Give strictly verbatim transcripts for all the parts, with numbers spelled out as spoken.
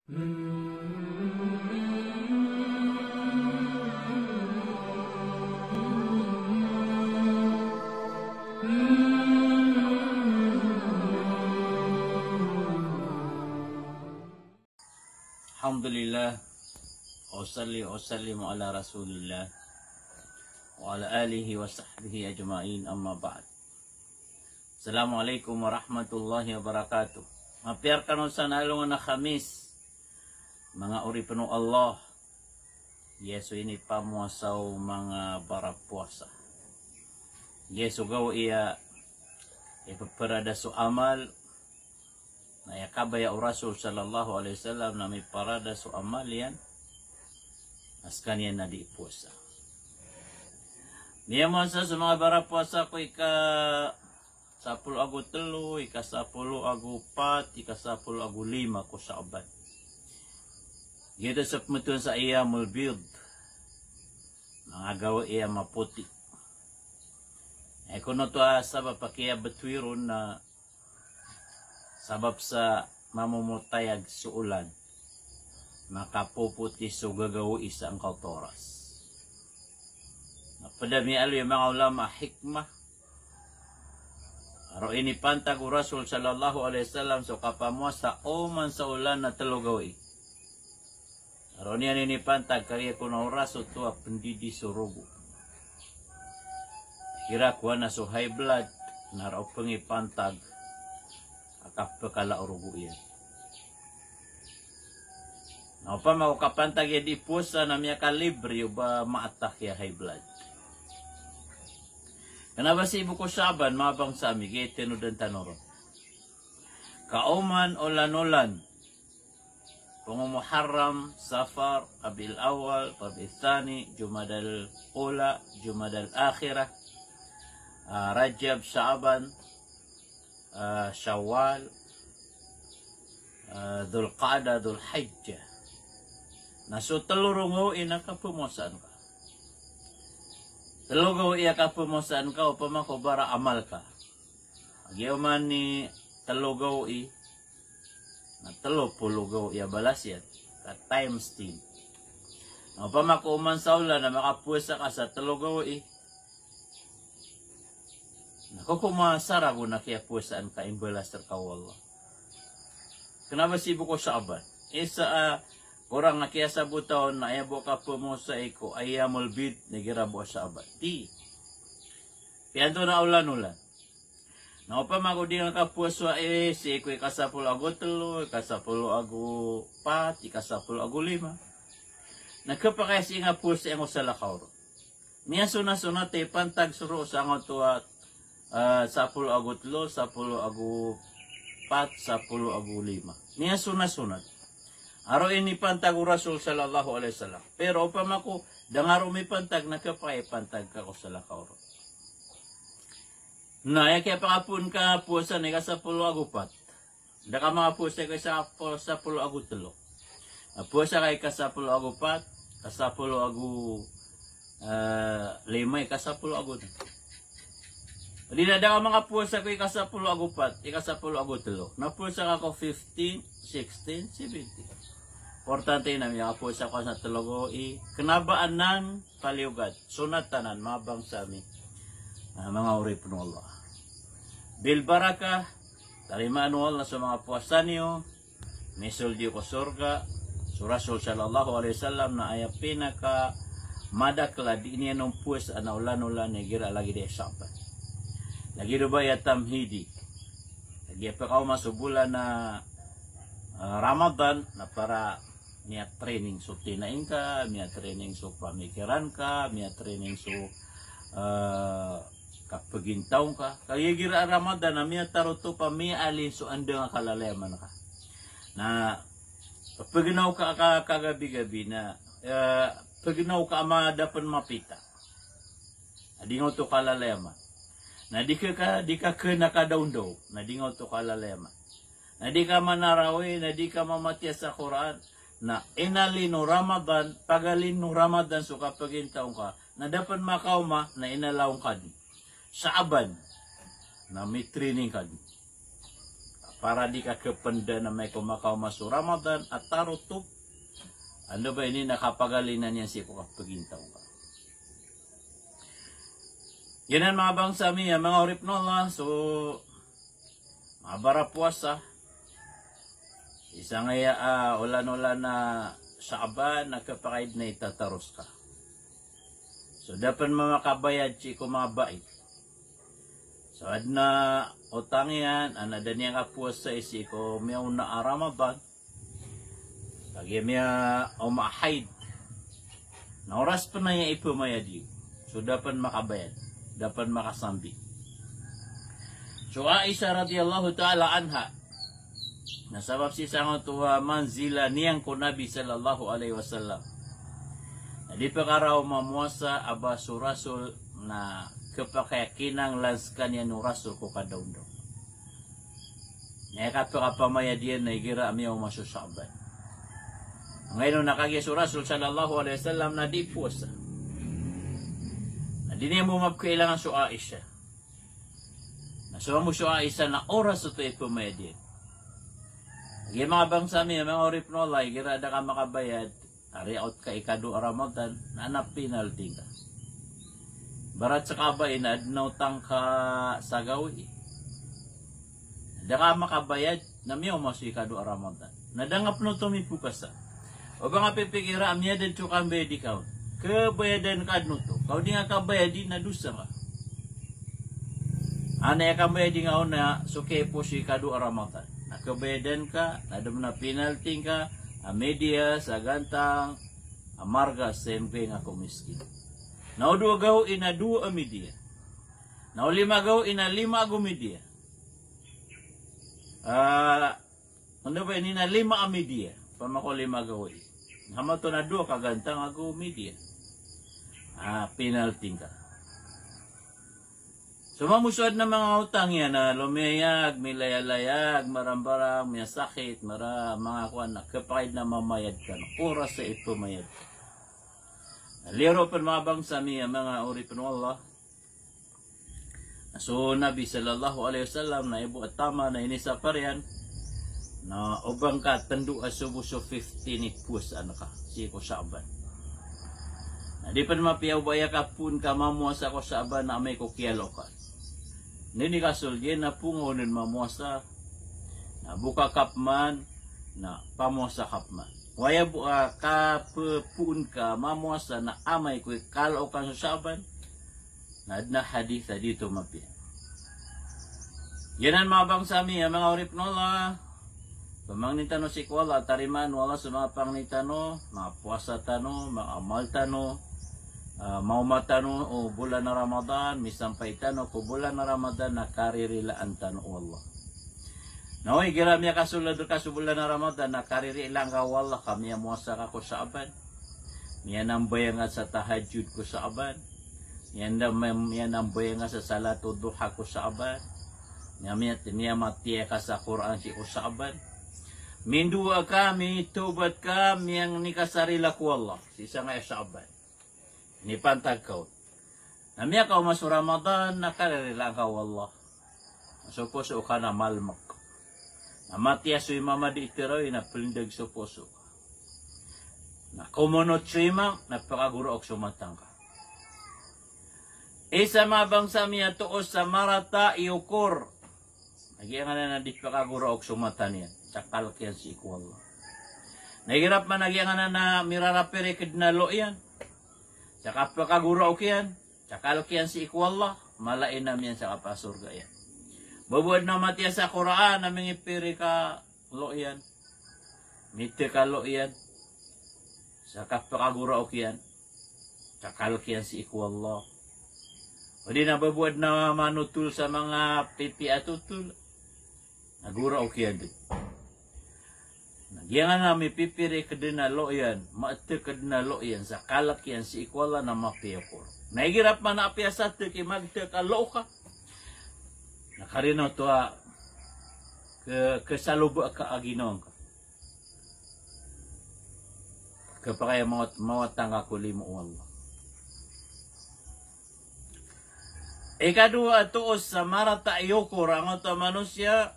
Alhamdulillah. Wa usalli wa usallimu ala Rasulillah wa ala alihi wa sahbihi ajma'in, amma ba'd. Assalamu alaikum warahmatullahi wabarakatuh. Mapiya rkano san alongan a Khamis, manga oripn o Allah, giya so inipamowasa o manga barapowasa. Giya so gawii a ipprada so amal, na aya kabaya o Rasul sallallahu alaihi wasallam na miparada so amal iyan a skaniyan na dii powasa. Miyamowasa so manga barapowasa ko ika sapolo ago telo, ika sapolo ago pat, ika sapolo ago lima ko Sha'ban. Giyoto so pmbtowan sa ayyamul bid, manga gawii a mapoti. Aya kon oto a sabap a kiyabtowi ron na sabap sa mamomotayag so olan, makapopoti so gagawii sangkoto a oras. Na pd a miyaaloy o manga ulama a hikmah, aro inipantag o Rasul sallallahu alaihi wasallam so kapamowasa oman sa olan na telo gawii. Aro niyan inipantag kagiya kon a oras oto a pndidi so rogo. Igira kowan a so high blood, na aro pngipantag a kapkala o rogo iyan. Na opama ko kapantag iyan dii powasa na miyakalibre o ba ma-attack iyan high blood. Kna ba sii bo ko Sha'ban, manga bangsa mi, giya tinodan tano ron. Kaoman olan-olan pngo Muharram, Safar, Rabiul Awwal, Rabiul Thani, Jumadal Ula, Jumadal Akhirah, ah, Rajab, Sha'ban, ah, Shawwal, ah, Dhul Qa'dah, Dhul Hijjah. Na so telo ron gawii na kapmowasaan ka. Telo gawii a kapmowasaan ka, opama ko bara amal ka. Giya oman i telo gawii, na telo polo gawii a balas iyan, ka times ten. Na opama ko oman sa olan na makapowasa ka sa telo gawii, na ko ko masaragon a kiyapowasaan ka imbalas rka o Allah. Kna ba sii bo ko Sha'ban. Isa a korang a kiyasabota on na aya bo kapmowasai ko ayyamul bid na igira bo a Sha'ban. Di. Kiyanto na olan-olan. Na opama ko di nga kapowasa, eh, sii ko ika sapolo ago telo, ika sapolo ago pat, ika sapolo ago lima. Na khapakay sii nga powasa iyan ko salakaw ron. Miyasona-sonat a ipantag so roo sangkoto a, ah, sapolo ago telo, sapolo ago pat, sapolo ago lima. Miyasona-sonat. Aro inipantag o Rasul sallallahu alaihi wasallam. Pero opama ko da nga ron mipantag na khapakay ipantag ka ko salakaw ron. Na aya kiyapakapoon ka powasa na ika sapolo ago pat. Da ka makapowasa ika sa-, sapolo ago telo. Na powasa ka ika sapolo ago pat, ika sapolo ago, eh, lima, ika sapolo ago. Di na da ka makapowasa ko ika sapolo ago pat, ika sapolo ago telo. Na powasa ka ko fifteen, sixteen, seventeen. Importante na miyakapowasa ka sa telo gawii. Kna ba anan paliyogat, sonat anan, manga bangsa mi. Ah, manga oripn o Allah. Bil barakah, tarimaan o Allah so manga powasa niyo, misold iyo ko sorga, so Rasul sallallahu alaihi wasallam na aya pinakamadakl a di niyan on powasaan a olan-olan igira lagid i Sha'ban. Lagid o ba aya tamhidi. Lagid a pkaoma so bolan a, ah, Ramadan, na para miyatraining so tinaing ka, miyatraining so pamikiran ka, miyatraining so, eh, kapagintaw ka. Kagiya igira Ramadan na miyatarotop a miyaalin so andang a kalalayaman ka. Na pagnaw ka, ka, kagabi-gabi na, eh, pagnaw ka a da pn mapita. Na di nga oto kalalayaman. Na di ka, ka, di ka kna kadaondaw. Na di nga oto kalalayaman. Na di ka manarawi, na di ka mamatiya sa Qur'an. Na inalin o Ramadan, pagalin o Ramadan so kapagintaw ka. Na da pn makaoma, na inalaw ka dn. Sha'ban, na mitraining ka dn. Para di ka kependa na amay ko makaoma so Ramadan a tarotop. Anda ba ini na kapagalinan iyan sii ko kapagintaw ka. Giyanan manga bangsa mi a manga oripen o Allah, so manga barapowasa. Isa nga iya, ah, olan-olan a Sha'ban na kepakay den a itataros ka. So da pen mamakabayad sii ko manga bait. So aden a otang iyan, an aden iyan kapowasa sii ko miyaona a Ramadan. Kagiya miyaoma a haid. Na oras pen aya ipemayad iyo. So da pen makabayad. Da pen makasambi. So Aisha radhiyallahu ta'ala anha. Na sabap sii sangkoto a manzila niyan ko Nabi sallallahu alaihi wasallam. Na di pekaraoma mamowasa a ba so Rasul na kepakay a kinanglan sekaniyan o Rasul ko kadaondaw. Na aya kapekapamayad iyan na igira a miyaoma so Sha'ban. Angkaino na kagiya so Rasul sallallahu alaihi wasallam na di powasa. Na di niyan bo mapekailangan so Aisha. Na so mambo so Aisha na oras oto ipemayad iyan. Kagiya manga bangsa mi a manga oripen o Allah, igira a da ka makabayad, a riyaot ka ikadowa a Ramadan, na adn a penalty ngka. Ibarat sa kabaya na adn a otang ka sa gawii. Da ka makabayad, na miyaoma so ikadowa a Ramadan. Na da nga pen oto mipokasa. O ba nga pipikira a miyadn so kambayadi ka on. Kabayadan ka adn oto. Ka o di nga kabayadi na dosa ka. An aya kambayadi nga on na so kiyapos i kadowa a Ramadan. Na kabayadan ka, na adn a penalty ngka, a media, sa gantang, a marga, sa aya mgay nga ko miskin. Na o dowa gawii na dowa a media. Na o lima gawii na lima ago media. Ah, Anda ba ini na lima a media, pamako lima gawii. Hamato na dowa ka gantang ago media. Ah, penalty ngka. So mambo so adn a manga otang iyan na lomiyayag, milayalayag, marambarang, miyasakit, mara, manga kowan na kepakay den a mamayad kano. Oras a ipemayad. Na liyo ron pen manga bangsa mi a manga oripen o Allah. Na so Nabi sallallahu alaihi wasallam na ibo a taman a inisapar iyan na o ba ngka tendo a so bo so fifteen i powasaan ka sii ko Sha'ban. Na di pen mapiya o ba aya kapoon ka mamowasa ko Sha'ban na amay ko kiyalo ka. Na ini kasold iyan na poon nga onen mamowasa, na bo ka kapeman, na pamowasa ka peman. Waya bo a kapepoon ka mamowasa na amay ko ikalo ka so Sha'ban. Na adn a hadith a di oto mapiya. Giyanan manga bangsa mi a manga oripen o Allah. Pamangnin tano sii ko Allah, tarimaan o Allah so manga pangni tano, manga powasa tano, manga amal tano, ah, maoma tano o bolan a Ramadan, misampay tano ko bolan a Ramadan na karirilaan tano o Allah. Na o igira miyakasold rka so bolan a Ramadan na karirilaan ka o Allah ka miyamowasa ka ko Sha'ban. Miyanambayang ka sa tahajjud ko Sha'ban. Miyanda-, miyanambayang ka sa salatul duha ko Sha'ban. Miya-, miya-, miyamatiya ka sa Qur'an sii ko Sha'ban. Mindowa ka, mitawbat ka, miyangni ka sa rila ko Allah sii sangkaya Sha'ban. Inipantag ka on. Na miyakaoma so Ramadan na karirilaan ka o Allah. So poso ka na malmek. Na matiya so imamadi i tarawih na pelindag so poso ka. Na komonot so imam na pekagoraok so mata ngka. Isa manga bangsa mi a toos sa marata i okor. Na giyanganan a di pekagoraok so mata niyan. Sa kalek iyan sii ko Allah. Na igira pman a giyanganan a mirarapirik den a lo iyan. Sa kapekagoraok iyan. Sa kalek iyan sii ko Allah, mala i inam iyan sa kapasorga iyan. Ba bo adn a matiya sa Qur'an a mingipirik a lo iyan. Mitek a lo iyan. Sa kapekagoraok iyan. Sa kalek iyan sii ko Allah. O di na ba bo adn a manotol sa manga pipiya a totol. Na goraok iyan di. Na giyanganan a mipipirik den a lo iyan, maetek den a lo iyan, sa kalek iyan sii ko Allah na mapiya okor. Na igira pman a apiya satek i magtek a lo ka. Na karina oto a ke-, kesaloba ka a ginawa ngka. Kepakay a mawat-, mawatan ka ko limo o Allah. Ikadowa a toos sa marata i okor angkoto a manosiya,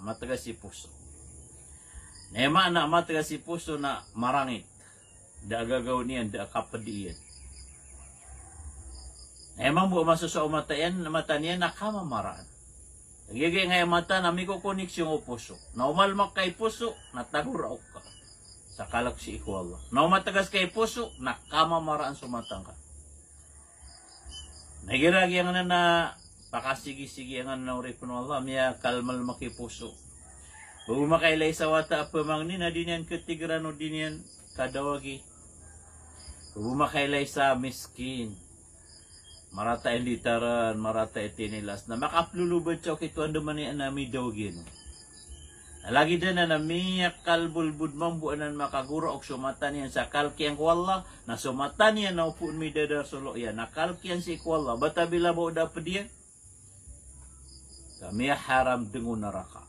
Mategas i poso. Na aya maana a mategas i poso na marangit. Da a gagaw niyan, da a kapedi iyan. Na aya mambo a masosowa o mata iyan, mata niyan na kamamaraan. Giyagiyangkai a mata na mikokoniksyon ko poso. Na o malmak ka i poso, na tagoraok ka sa kalek sii ko Allah. Na o mategas ka i poso, na kamamaraan so mata ngka. Na igira giyangkanan a pakasigisigi angkanan a oripn o Allah, miyakalmalmak i poso. Ba bo makailay sa wata a pamangni na di niyan ketigeran o di niyan kadawagi. Ba bo makailay sa miskin. Marata i nditaran, marata i tinilas. Na makaplolobad sa okit o andamanaya na midawagi anan. Na lagid anan a miyakalbolbod mambo anan makagoraok so mata niyan sa kalek iyan ko Allah, na so mata niyan na opama midadar so loya, na kalek iyan sii ko Allah, bata bila ba o da ped iyan. Ka miyaharam den o naraka.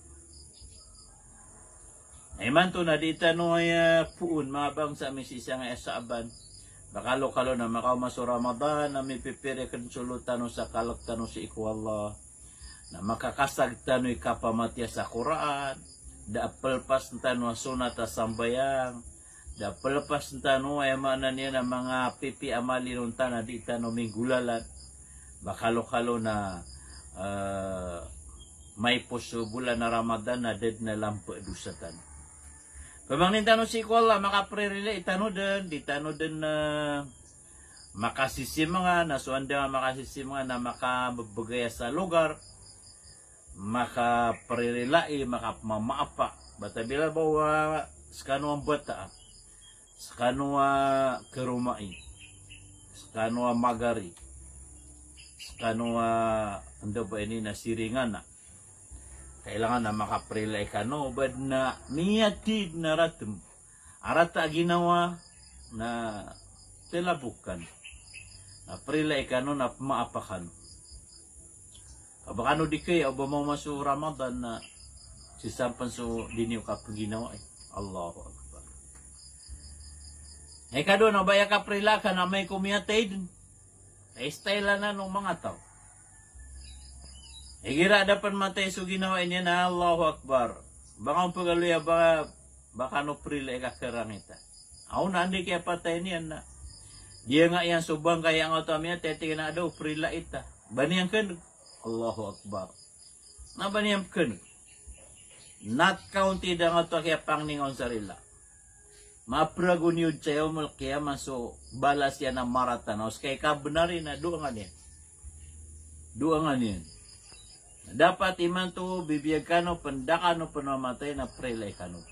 Na imanto na di tano aya poon, manga bangsa mi, sii sangkaya Sha'ban. Ba kalokalo na makaoma so Ramadan, na mipipirekn so loya tano sa kalek tano sii ko Allah. Na makakasag tano i kapamatiya sa Qur'an, da a pelepas tano a sonat a sambayang, da a pelepas tano, aya maana niyan na manga pipiya a malinon tano a di tano minggolalan. Ba kalokalo na, eh, maipos so bolan a Ramadan na da den a lampa a dosa tano. Pamangnin tano sii ko Allah, makapririlai tano den, di tano den, eh, makasisimengan, na so anda a makasisimengan na makabebegay sa logar, makapririlai, makapmamaapa. Bata bila ba o, ah, sekano a mbata, sekano a karomai, sekano a magari, sekano a anda ba ini na siringan na. Kailangan a makapririlai kano, ba den a miyatid na ratem. Arata a ginawa na telabokan. Na pririlai kano na pmaapa kano. Ka ba kano di kaya o ba maoma so Ramadan na sisampen so di niyo kapeginawai. Allahu Akbar. Ikadowa na o ba aya kapririlai ka na amay ko miyatay den. Ay style anan o manga taw. Igira da pen matay so ginawa iyan na Allahu Akbar. Ba ngka on pegaloya ba, ba kano pririlai ka kerangita. Aw na anda i kiyapatay niyan na. Diyanga iyan so bangkay angkoto a miyatay, tig iyan a da o pririlai ta. Ba niyan keneg. Allahu Akbar. Na ba niyan keneg. Not counted angkoto a kiyapangninga on sa rila. Mapragon iyo sa Yawmul Qiyamah so balas iyan a marata na o ska i kabenar iyan na doangan iyan. Doangan iyan. Dapat imanto bibiyag kano pen da kano pen mamatay na pririlai kano.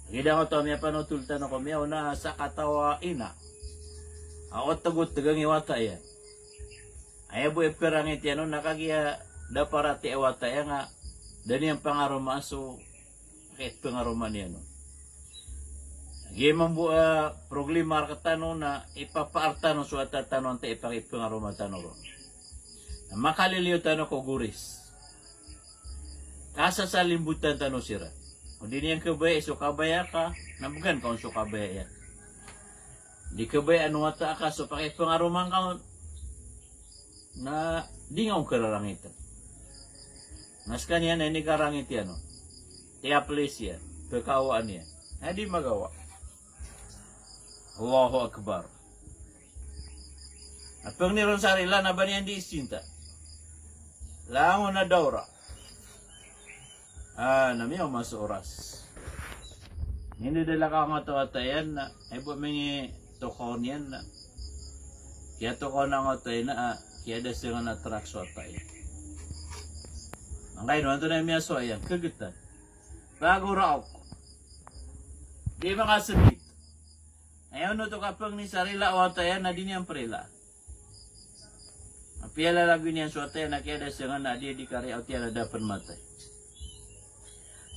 Gida ko to miyapanothol tano ko miyaona a sakataw a ina a otegoteg angkai wata iyan. Aya bo iperangit iyan on na kagiya da parati a wata iyan nga da niyan pangaromaan so kagiya ipengaroma niyan on. Giya mambo a problema rektano na ipapaar tano so wata tano antaa i pangipengaroma tano ron. Na makaliliyo tano ko goris. Kasasalimbotan tano siran. O di niyan kabayai so kabaya ka, na began ka on so kabaya iyan. Di kabayaan o wata ka so pakipengaroma ngka on. Na di nga on kararangiten. Na sekaniyan na inikarangit iyan on. Tiyapelis iyan, pekawaan iyan. Na di magawa. Allahu Akbar. Na pengni ron sa rila na ba niyan di isinta. Langon a dawra. Ah, na miyaoma so oras. Nini da lakaw angkoto a wata iyan na, ay bo mingitokaw niyan na. Kiyatokaw na angkoto iyan na, ah, kiyadasengan a trak so wata iyan. Angkaino anto na miyasowa iyan, kegetan. Pagoraok. Di makasendit. Aya on oto kapengni sa rila o wata iyan na di niyan perila. Apiya lalagoy niyan so wata iyan na kiyadasengan a di, di kariya o tiyan a da pen matay.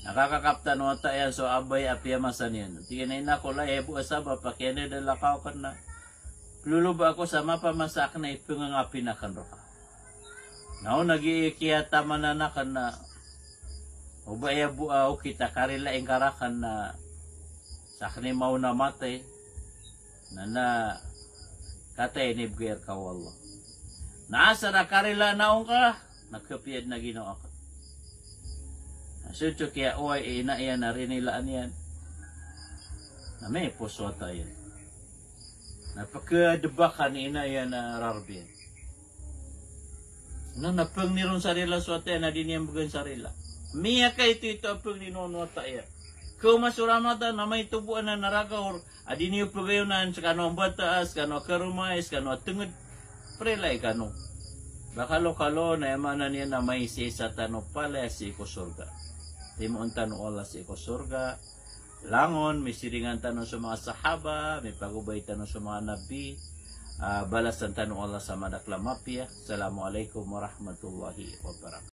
Na kakakaptan o wata iyan so abay a piyamasa niyan. Tig iyan a ina ko, laya bo a sabap a kiyanadalakaw aken na peloloba ako sa mapamasa aken a ipengangapi aken reka. Na o na giya kiyatamanan aken na o ba aya bo a okit a karilai ngka raken na saken i maona matay. Na, na, kataya inibgay reka o Allah. Na asar a karila na ongka, na kapiya den a ginawa ka. So, so kiyaoway i ina iyan a rinilaan iyan. Na miyaipos so wata iyan. Na pkhadebakan i ina iyan a rarb iyan. Na, na pangni ron sa rila so wata iyan, na di niyan bgan sa rila. Miyakaito-ito a pangni on o wata iyan. Kaoma so Ramadan, na maito bo anan a ragaor, a di niyo pagayonan, skano a mbata, skano a karoma, skano a tngd. Prilai kano. Ba kalokalo, na aya maana niyan na maisaisa tano palaya sii ko sorga. Timoon tano o Allah sii ko sorga. Langon, misiringan tano so manga sahaba, mipagobay tano so manga nabi, ah, balasan tano o Allah sa madakl a mapiya. Assalamu alaikum warahmatullahi wabarakatuh.